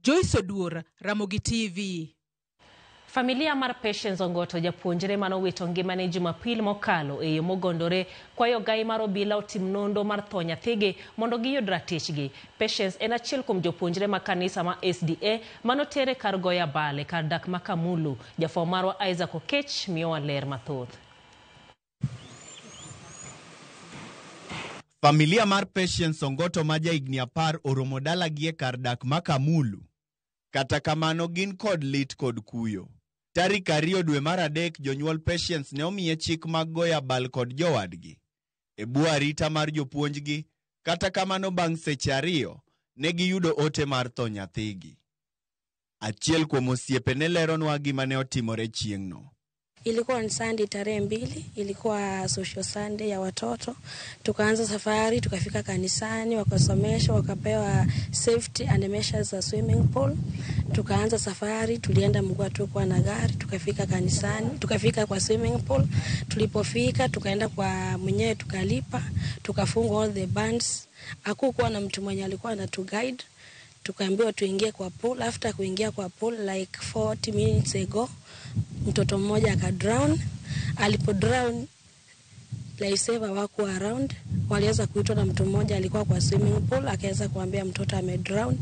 Joyce Oduor, Ramogi TV. Familia mar Patience Ongoto, japuonjre manowito ngimane Jumapil mokalo e yo mogondore, kwayo gai mar obila otim nonro mar tho nyathigi mondo giyud ratichgi. Patience en achiel kuom jopuonjre ma kanisa ma SDA manotere kar goyo abal e kar dak ma Kamulu. Jafwambo marwa Isaac Okech miyowa ler mathoth. Familia mar Patience Ongoto ma jahigni 10 oromo dalagi e kar dak ma Kamulu. Kata kamano gin kod lit kod kuyo. Tarik 2 dwe mar 3 jonyuol Patience ne omiye chik mag goyo abal kod jowadgi. E bwo arita mar jopuonjgi, kata kamano bang' seche 2 ne giyudo ote mar tho nyathigi. Achiel kuom osiepe ne leronwa gima ne otimore chieng'no. Ilikuwa ni Sunday tarehe 2, ilikuwa social Sunday ya watoto. Tukaanza safari, tukafika kanisani, wakasomeshwa, wakapewa safety and measures za swimming pool. Tukaanza safari, tulienda mguu tu kwa na gari, tukafika kanisani, tukafika kwa swimming pool. Tulipofika, tukaenda kwa mwenyewe tukalipa, tukafungwa all the bands. Hakukuwa na mtu mwenye alikuwa anatu guide. Tukaambiwa tuingie kwa pool. After kuingia kwa pool like 40 minutes ago, mtoto mmoja akadrown. Alipo drown, lifesaver wako around, waliweza kuitwa na mtu mmoja alikuwa kwa swimming pool, akaweza kuambia mtoto amedrown.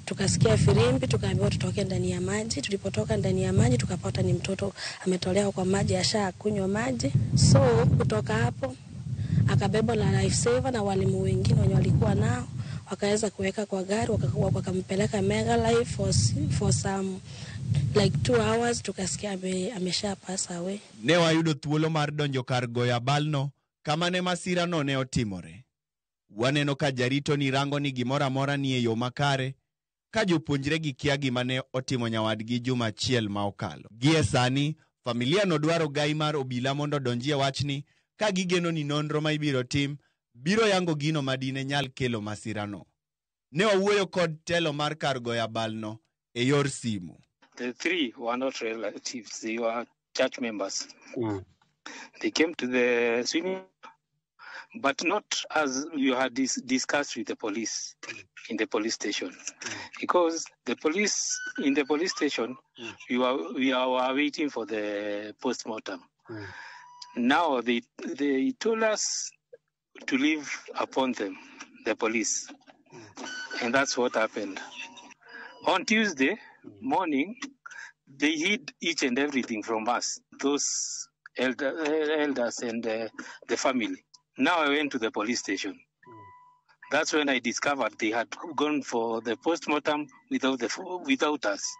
Tukasikia firimbi, tukaambiwa tutoke ndani ya maji. Tulipotoka ndani ya maji tukapata ni mtoto ametolewa kwa maji, ashakunywa maji. So kutoka hapo akabebwa na lifesaver na walimu wengine wenye walikuwa nao, wakaweza kuweka kwa gari, wakampeleka Mega Life for some like 2 hours, tukasikia amesha pass away. Ne wayudo thuolo mar donjo kar goyo abalno kama ne masirano ne otimore. Waneno ka jarito ni rango ni gimoro amora ni e yo makare, ka jopuonjre gi kia gima ne otimo nyawadgi juma achiel ma okalo. Gie sani, familia no dwaro gai mar obila mondo odonjie wachni ka gigeno ni nonro ma ibiro tim biro yango gino madine nyal kelo masirano. Ne wawuoyo kod telo mar kar goyo abalno e yor simu. The 3 were not relatives, they were church members. They came to the swimming, but not as you had discussed with the police in the police station. Because the police in the police station, we are waiting for the post-mortem. Now they told us to leave upon them, the police. And that's what happened. On Tuesday morning, they hid each and everything from us, those elders and the family. Now I went to the police station. That's when I discovered they had gone for the post-mortem without us.